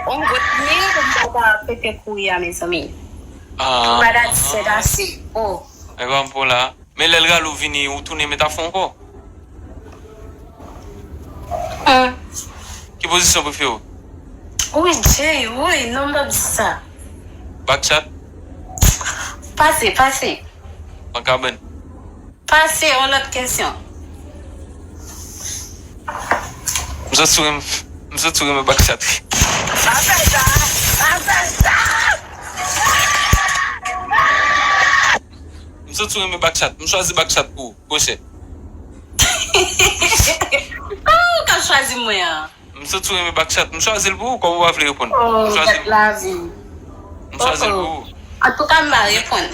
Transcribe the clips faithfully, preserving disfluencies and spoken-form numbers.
On gòt men pou m ta pete kouri a, mezanmi. Ah, pa dat sèt ase. Oh. E pa m pou la. Men lè l rale w vini, ou tounen met afè ankò. Hmm. Ki pozisyon prefere w? Wi, Jay, wi, non, m p ap di sa. Back chat? Pase, pase. An kabann? Pase, yon lòt kesyon. M santi w renmen, m santi w renmen back chat. Pa fè sa! Pa fè sa! M santi w renmen back chat. M chwazi back chat pou ou, kwochè. Oh, ou k ap chwazi mwen an. M santi w renmen back chat. M chwazi l pou ou, kòm ou pa vle reponn. Oh, m chwazi l. Lavi. M chwazi l pou ou. Antouka, m va reponn.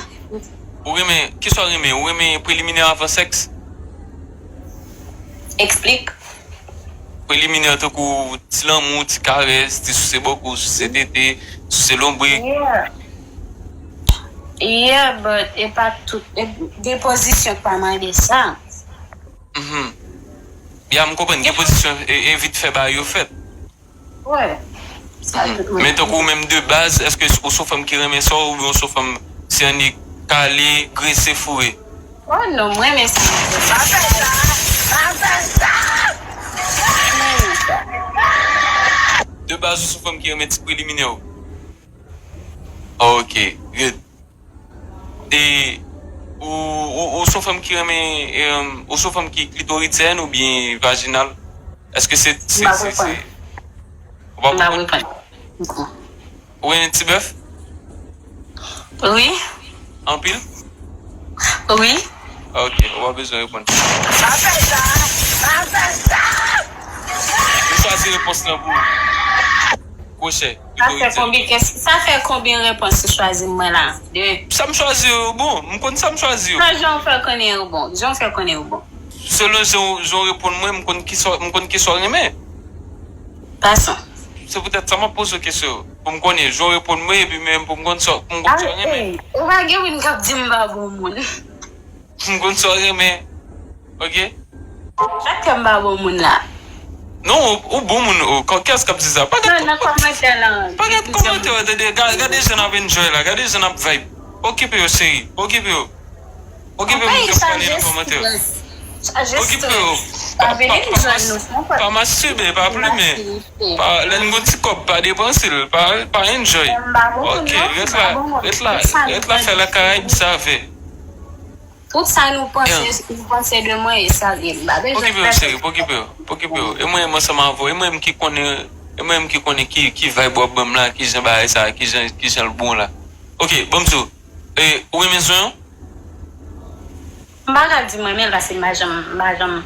Ou renmen, kisa w renmen? Ou renmen preliminè avan sèks? Explique. Preliminè tankou ti lanmou, ti karès, ti souse bòkou, souse tete, souse lonbrik. Yeah. Yeah, but e pa tout, e, gen pozisyon k pa mande sa. Mhm. Ya, m konprann. Gen pozisyon, e, evit fè bagay yo fèt. Wè. Sa tout moun. Men tankou ou menm de baz, èske ou se yon fanm ki renmen sa oubyen ou se yon fanm se annik kale, grese, foure? Oh non, mwen renmen sa. Pa fè sa! Pa fè sa! Mwen renmen sa. De baz ou se yon fanm ki renmen ti preliminè. Ok, good. E ou, ou, ou se yon fanm ki renmen, em, ou se yon fanm ki klitoridyèn oubyen vajinal? Èske se, se, se, se, ou pa konprann? M pa konprann. Ou renmen ti bèf? Wi. Anpil? Wi. Ok, ou pa bezwen reponn. Pa fè sa! Pa fè sa! Ou chwazi repons lan pou ou. Kwochè. Sa fè konbyen kes-, sa fè konbyen repons ou chwazi mwen la? De. Sa m chwazi yo bon. M konn sa m chwazi yo. Nan jan w fè konnen yo bon. Jan w fè konnen yo bon. Selon jan w, jan w reponn mwen, m konn kisa, m konn kisa w renmen. Fason. Se poutèt sa m ap poze w kesyon yo. Pou m konnen, jan w reponn mwen, epi menm pou m konn sa, pou m konn sa w renmen. Ou pa gen moun k ap di m pa bon moun. M konn sa w renmen. Ok? Sa k fè m pa bon moun la? Non, ou, ou bon moun. Ou, kiyès k ap di sa? Pa gen, non, nan kòmantè la. Pa gen kòmantè, tande. Ga-, gade jan n ap enjoy la. Gade jan n ap vibe. Okipe yo, cheri. Okipe yo. Okipe moun k ap pale nan kòmantè. Okipe yo. Pa, pa, pa, pa, pa mastube, pa plimen. Pa, lè n gon ti kòb, pa depanse l. Pa, pa enjoy. Ok, ret la, ret la, ret la, fè la Karayib sa fè. Tout sa nou panse, nou panse de mwen, e sa li ye. M pa bezwen pèsonn. Pokipe yo, cheri, pokipe yo, pokipe yo. E mwen menm ansanm avè w, e mwen menm ki konnen, e mwen menm ki konnen ki, ki vibe w ap ban m la, ki jan bagay sa, ki jan, ki jan l bon la. Ok, ban m di w. E, ou renmen zonyon? M pa ka di m renmen l paske m pa janm, m pa janm,